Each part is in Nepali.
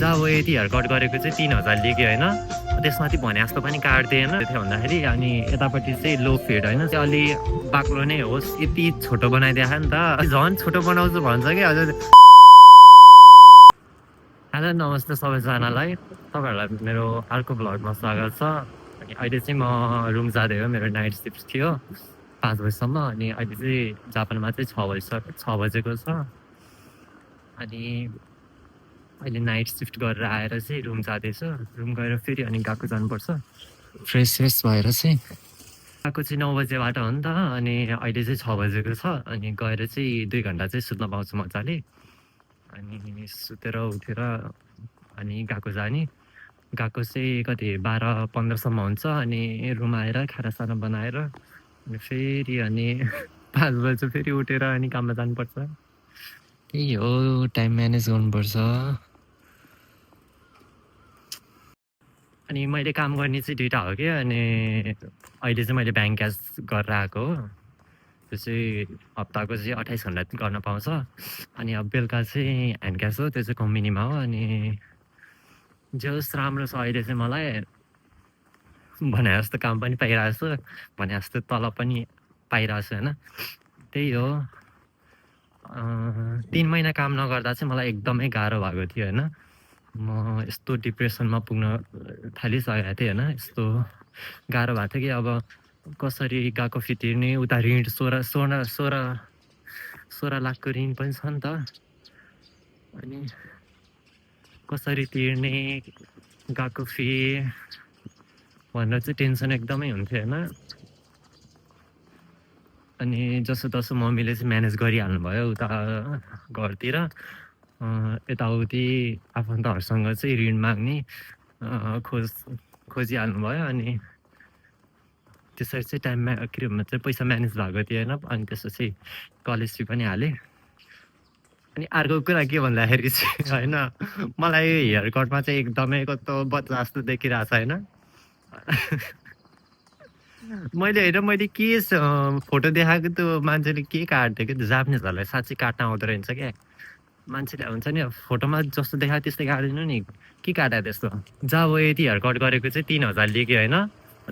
जब यति हेयर कट गरेको चाहिँ 3000 लिग्यो होइन, त्यसमाथि भने जस्तो पनि काट्दैन थियो भन्दाखेरि। अनि यतापट्टि चाहिँ लो फेड होइन, अलि बाक्लो नै होस्, यति छोटो बनाइदिएको नि त, झन् छोटो बनाउँछु भन्छ कि अझ। हेलो नमस्ते सबैजनालाई, तपाईँहरूलाई मेरो अर्को भ्लगमा स्वागत छ। अनि अहिले चाहिँ म रुम जाँदै हो, मेरो नाइट सिफ्ट थियो 5 बजीसम्म। अनि अहिले चाहिँ जापानमा चाहिँ 6 बजेको छ। अनि अहिले नाइट सिफ्ट गरेर आएर चाहिँ रुम जाँदैछु। रुम गएर फेरि अनि गएको जानुपर्छ फ्रेस भएर चाहिँ। गएको चाहिँ 9 बजेबाट हो नि त, अनि अहिले चाहिँ 6 बजेको छ। अनि गएर चाहिँ 2 घन्टा चाहिँ सुत्न पाउँछु मजाले। अनि सुतेर उठेर अनि गएको जाने। गएको चाहिँ कति 12-15सम्म हुन्छ। अनि रुम आएर खानासाना बनाएर अनि फेरि अनि 5 बजे फेरि उठेर अनि काममा जानुपर्छ। त्यही हो, टाइम म्यानेज गर्नुपर्छ। अनि मैले काम गर्ने चाहिँ 2टा हो कि। अनि अहिले चाहिँ मैले ब्याङ्क क्यास गरेर आएको हो। त्यो चाहिँ हप्ताको चाहिँ 28 घन्टा गर्न पाउँछ। अनि अब बेलुका चाहिँ ह्यान्ड क्यास हो, त्यो चाहिँ कम्पनीमा हो। अनि जे होस् राम्रो छ, अहिले चाहिँ मलाई भने जस्तो काम पनि पाइरहेको छु, भने जस्तो तलब पनि पाइरहेको छु होइन। त्यही हो, 3 महिना काम नगर्दा चाहिँ मलाई एकदमै गाह्रो भएको थियो होइन। म यस्तो डिप्रेसनमा पुग्न थालिसकेको थिएँ होइन। यस्तो गाह्रो भएको थियो कि अब कसरी गएको फी तिर्ने, उता ऋण 16 लाखको ऋण पनि छ नि त। अनि कसरी तिर्ने गएको फी भनेर चाहिँ टेन्सन एकदमै हुन्थ्यो होइन। अनि जसोतसो मम्मीले चाहिँ म्यानेज गरिहाल्नु भयो उता घरतिर। यताउति आफन्तहरूसँग चाहिँ ऋण माग्ने खोजिहाल्नु भयो। अनि त्यसरी चाहिँ टाइममा के भन्छ पैसा म्यानेज भएको थियो होइन। अनि त्यसपछि कलेज फी पनि हालेँ। अनि अर्को कुरा के भन्दाखेरि चाहिँ होइन, मलाई हेयर कटमा चाहिँ एकदमै कस्तो बच्चा जस्तो देखिरहेको छ होइन। मैले के फोटो देखाएको त्यो मान्छेले के काट्थ्यो कि, जापानिजहरूलाई साँच्चै काट्न आउँदो रहेछ क्या। मान्छेले हुन्छ नि फोटोमा जस्तो देखायो त्यस्तै काट्दिनु नि, के काट्यो त्यस्तो। जब यति हेयर कट गरेको चाहिँ 3000 लिग्यो होइन,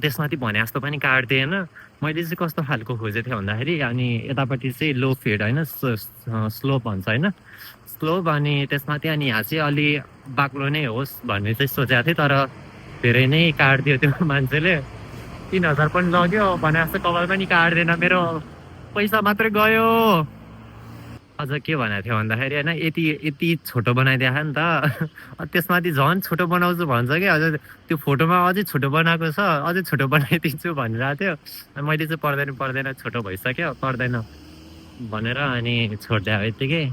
त्यसमाथि भने जस्तो पनि काट्दैन। मैले चाहिँ कस्तो खालको खोजेको थिएँ भन्दाखेरि, अनि यतापट्टि चाहिँ लो फेड होइन, स्लोप भन्छ होइन, स्लोप। अनि त्यसमाथि अनि यहाँ चाहिँ अलि बाक्लो नै होस् भन्ने चाहिँ सोचेको थिएँ, तर धेरै नै काटिदियो त्यो मान्छेले। 3000 पनि लग्यो भने जस्तो, कपाल पनि काट्दैन, मेरो पैसा मात्रै गयो। अझ के भनेको थियो भन्दाखेरि होइन, यति छोटो बनाइदिएको नि त, त्यसमाथि झन् छोटो बनाउँछु भन्छ कि अझ। त्यो फोटोमा अझै छोटो बनाएको छ, अझै छोटो बनाइदिन्छु भनिरहेको थियो। मैले चाहिँ पर्दैन छोटो भइसक्यो, पर्दैन भनेर अनि छोडिदिएको यत्तिकै।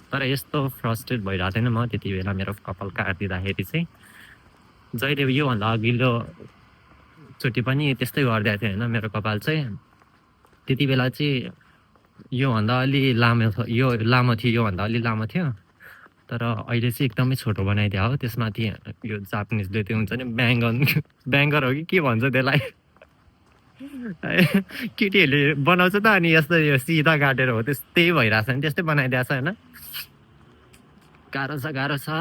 तर यस्तो फ्रस्ट्रेट भइरहेको थिएन म त्यति बेला मेरो कपाल काटिदिँदाखेरि चाहिँ। जहिले योभन्दा अघिल्लो चोटि पनि त्यस्तै गरिदिएको थियो होइन मेरो कपाल चाहिँ। त्यति बेला चाहिँ योभन्दा अलि लामो थियो, योभन्दा अलि लामो थियो। तर अहिले चाहिँ एकदमै छोटो बनाइदियो हो। त्यसमाथि यो जापानिजले त्यो हुन्छ नि ब्याङ्गर हो कि के भन्छ त्यसलाई, केटीहरूले बनाउँछ त। अनि यस्तो यो सिधा काटेर हो, त्यस्तै भइरहेछ नि, त्यस्तै बनाइदिएको छ होइन। गाह्रो छ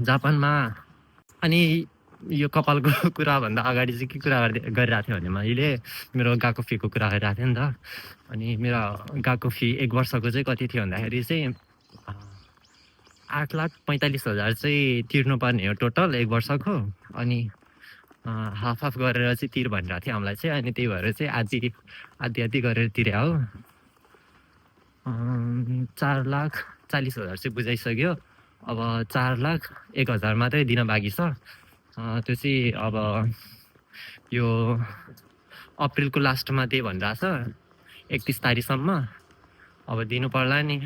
जापानमा। अनि यो कपालको कुराभन्दा अगाडि चाहिँ के कुरा गरिरहेको थियो भने, मैले मेरो गएको फीको कुरा गरिरहेको थिएँ नि त। अनि मेरो गएको फी 1 वर्षको चाहिँ कति थियो भन्दाखेरि चाहिँ 8,45,000 चाहिँ तिर्नुपर्ने हो टोटल 1 वर्षको। अनि हाफ गरेर चाहिँ तिर भनिरहेको थियो हामीलाई चाहिँ। अनि त्यही भएर चाहिँ आधी गरेर तिरे हो। 4,40,000 चाहिँ बुझाइसक्यो। अब 4,01,000 मात्रै दिन बाँकी छ। त्यो चाहिँ अब यो अप्रिलको लास्टमा त्यही भनिरहेछ, 31 तारिकसम्म अब दिनु पर्ला नि।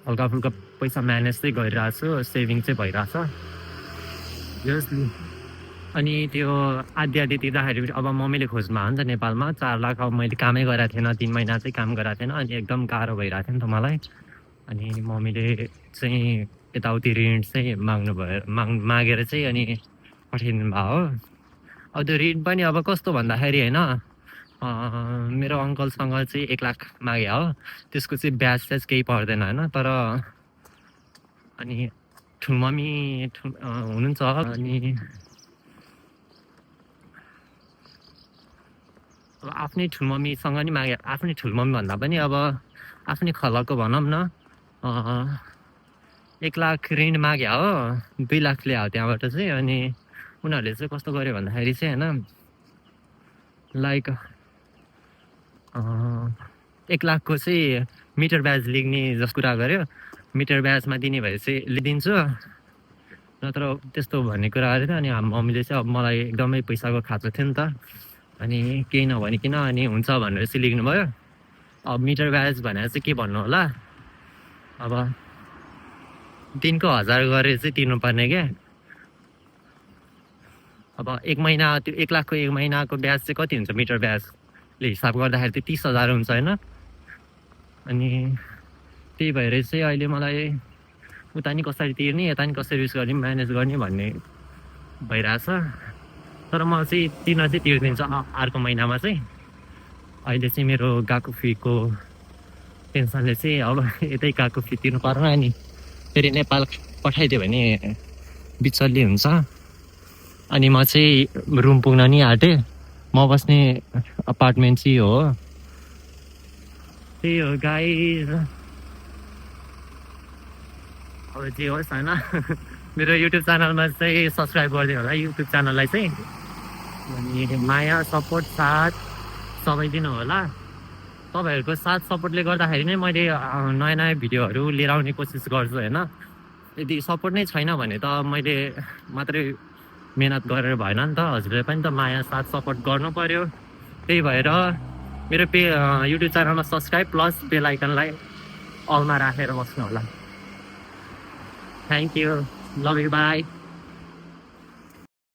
हल्का फुल्का पैसा म्यानेज चाहिँ गरिरहेको छु, सेभिङ चाहिँ भइरहेछ। अनि त्यो आधी तिर्दाखेरि अब मम्मीले खोज्नु हो नि त नेपालमा 4 लाख। अब मैले कामै गरेको थिएन, 3 महिना चाहिँ काम गरेको थिएन। अनि एकदम गाह्रो भइरहेको थियो नि त मलाई। अनि मम्मीले चाहिँ यताउति ऋण चाहिँ मागेर चाहिँ अनि पठाइदिनु भयो हो। अब त्यो ऋण पनि अब कस्तो भन्दाखेरि होइन, मेरो अङ्कलसँग चाहिँ 1 लाख मागे हो। त्यसको चाहिँ ब्याज चाहिँ केही पर्दैन होइन। तर अनि ठुलमम्मी हुनुहुन्छ अनि अब आफ्नै ठुलमम्मीसँग नि मागे आफ्नै ठुलमम्मी भन्दा पनि अब आफ्नै खलको भनौँ न 1 लाख ऋण माग्यो हो 2 लाख ल्यायो त्यहाँबाट चाहिँ अनि उनीहरूले चाहिँ कस्तो गर्यो भन्दाखेरि चाहिँ होइन लाइक 1 लाखको चाहिँ मिटर ब्याज लिने जस्तो कुरा गर्यो मिटर ब्याजमा दिने भए चाहिँ लिइदिन्छु नत्र त्यस्तो भन्ने कुरा गरेर अनि हाम्रो मम्मीले चाहिँ अब मलाई एकदमै पैसाको खाँचो थियो नि त अनि केही नभनिकन अनि हुन्छ भनेर चाहिँ लेख्नुभयो अब मिटर ब्याज भनेर चाहिँ के भन्नु होला अब दिनको 1000 गरेर चाहिँ तिर्नुपर्ने क्या अब 1 महिना त्यो 1 लाखको 1 महिनाको ब्याज चाहिँ कति हुन्छ मिटर ब्याजले हिसाब गर्दाखेरि चाहिँ 30,000 हुन्छ होइन अनि त्यही भएर चाहिँ अहिले मलाई उता नि कसरी तिर्ने यता नि कसरी उस गर्ने म्यानेज गर्ने भन्ने भइरहेछ तर म चाहिँ तिर्दिन्छु अर्को महिनामा चाहिँ अहिले चाहिँ मेरो गएको फीको टेन्सनले चाहिँ अब यतै गएको फी तिर्नु पर्न अनि फेरि नेपाल पठाइदियो भने बिचल्ली हुन्छ अनि म चाहिँ रुम पुग्न नि आँटेँ म बस्ने अपार्टमेन्ट चाहिँ हो त्यही हो गाइस अब जे होस् होइन मेरो युट्युब च्यानलमा चाहिँ सब्सक्राइब गरिदिनु होला युट्युब च्यानललाई चाहिँ अनि माया सपोर्ट साथ सबै दिनु होला तपाईँहरूको साथ सपोर्टले गर्दाखेरि नै मैले नयाँ नयाँ भिडियोहरू लिएर आउने कोसिस गर्छु होइन यदि सपोर्ट नै छैन भने त मैले मात्रै मेहनत गरेर भएन नि त हजुरले पनि त माया साथ सपोर्ट गर्नु पर्यो त्यही भएर मेरो युट्युब च्यानलमा सब्सक्राइब प्लस बेल आइकनलाई अलमा राखेर बस्नु होला thank you love you by